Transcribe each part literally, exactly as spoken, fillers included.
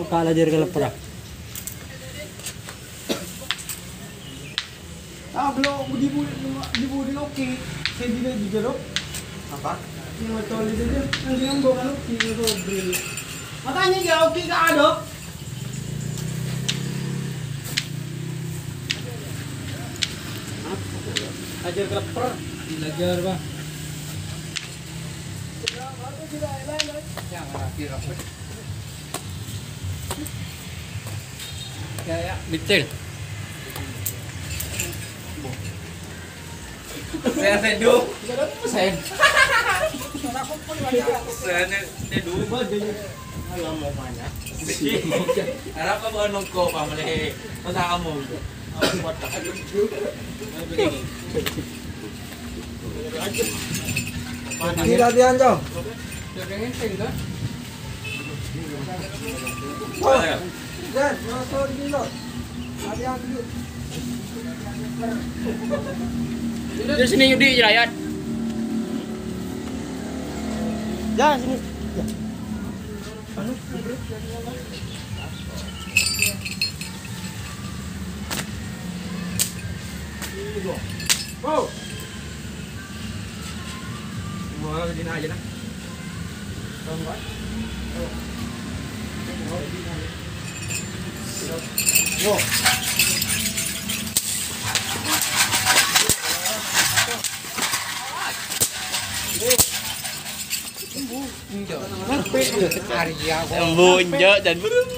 Kala jârèya kaleppèr. Ah, belum, di bu-, di bu-, di Oki. Saya tidak di jeruk. Apa? Yang betul itu dia. Yang dia bawa kan Oki, yang bawa grill. Makanya ya Oki nggak ada. Ajâr kaleppèr. Belajar, Bang. Yang rapi-rapi. Ya, ya. Betul. Saya seduh. Saya seduh. Alam mau banyak. Arapa bân nongko pamlè. Masa kamu? Di latihan, Cong. Oh, Jan, masuk dulu. Latihan dulu. Di sini, Yudi, Rayat. Ya, sini. Ya. Wow. Wah, di sini aja lah. Yo. Embu, enjâ', dan burung.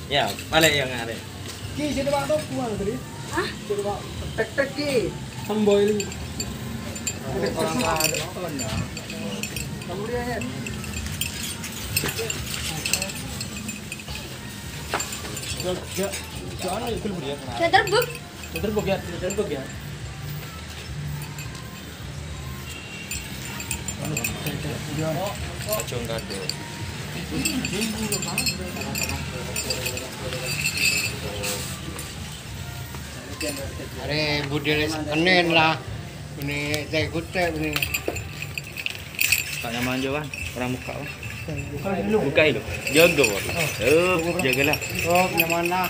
Ya, balik yang ada. Ki, sini Pak Tok, buang tadi. Hah? Sini Pak. Tek-tek, Ki. Semboy. Ada orang lain. Oh, enggak. Kamu dia, ya? Ya, ya. Jangan ya, belum dia. Saya terbuk. Terbuk ya, terbuk ya. Aja nggaduh. Arè budhiyâ lè sakennèn la. Bânnè sè ghuttè' bânnè. Ta' nyaman jâ', Wan. Ora mokka', Wan. Buka dulu. Buka dulu. Jâgâ, Wan. Oh. Eh, jâgâ la. Oh, nyaman la.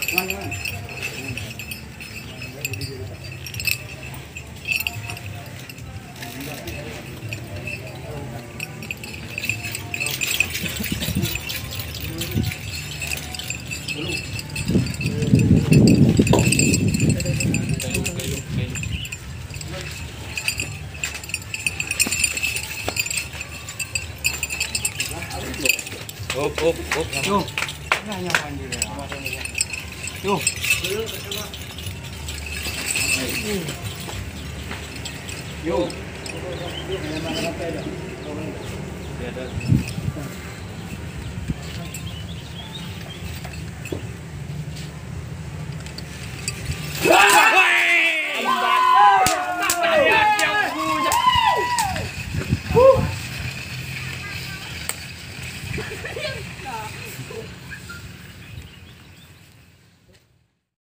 Up, up, up. Yo. Nah, nyaman dulu ya. Yo. Yo. Yo.